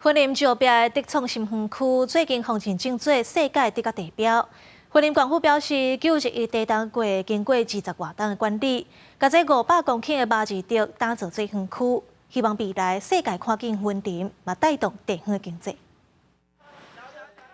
雲林石壁的竹創新園區最近予認證做世界竹仔地標。雲林縣府表示，9.11地動過，經過20外冬的管理，共這500公頃的麻字竹打造做園區，希望未來世界看見雲林，嘛帶動地方的經濟。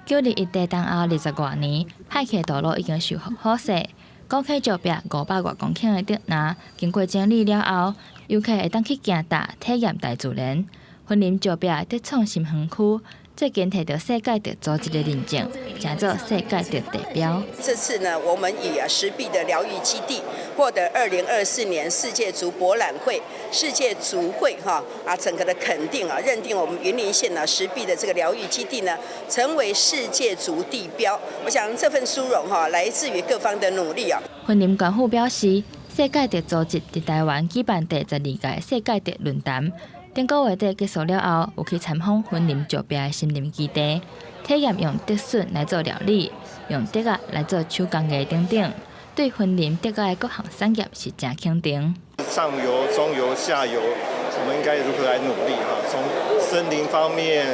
9.11地動後20外年，歹去道路已經修復好勢。講起石壁500外公頃的竹林，經過整理了後，遊客會當去行踏體驗大自然。雲林石壁竹創新園區最近提著世界竹組織的認證，成做世界竹地標。這次呢，我們以石壁的療癒基地獲得2024年世界竹博覽會、世界竹會哈啊整個的肯定啊，認定我們雲林縣呢石壁的這個療癒基地呢，成為世界竹地標。我想這份殊榮哈，來自於各方的努力啊。雲林縣府表示，世界竹組織佇台灣舉辦第12屆世界竹論壇。頂個月底結束了後，有去參訪雲林石壁的森林基地，體驗用竹筍來做料理，用竹仔來做手工藝等等，對雲林竹仔的各項產業是誠肯定。上游、中游、下游，我們應該如何來努力啊？從森林方面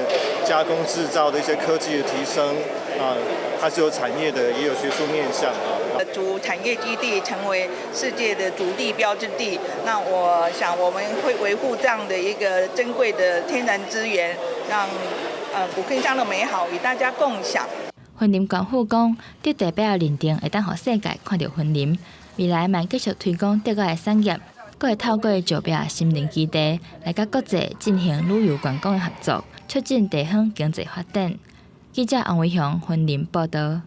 加工製造的一些科技的提升啊，它是有產業的，也有學術面向啊。竹產業基地成為世界的竹地標誌地，那我想我們會維護這樣的一個珍貴的天然資源，讓古坑鄉的美好與大家共享。雲林縣府講，竹地標的認證會當予世界看著雲林，未來嘛繼續推廣竹仔的產業，閣會透過石壁森林基地來佮國際進行旅遊觀光的合作，促進地方經濟發展。記者王維雄雲林報道。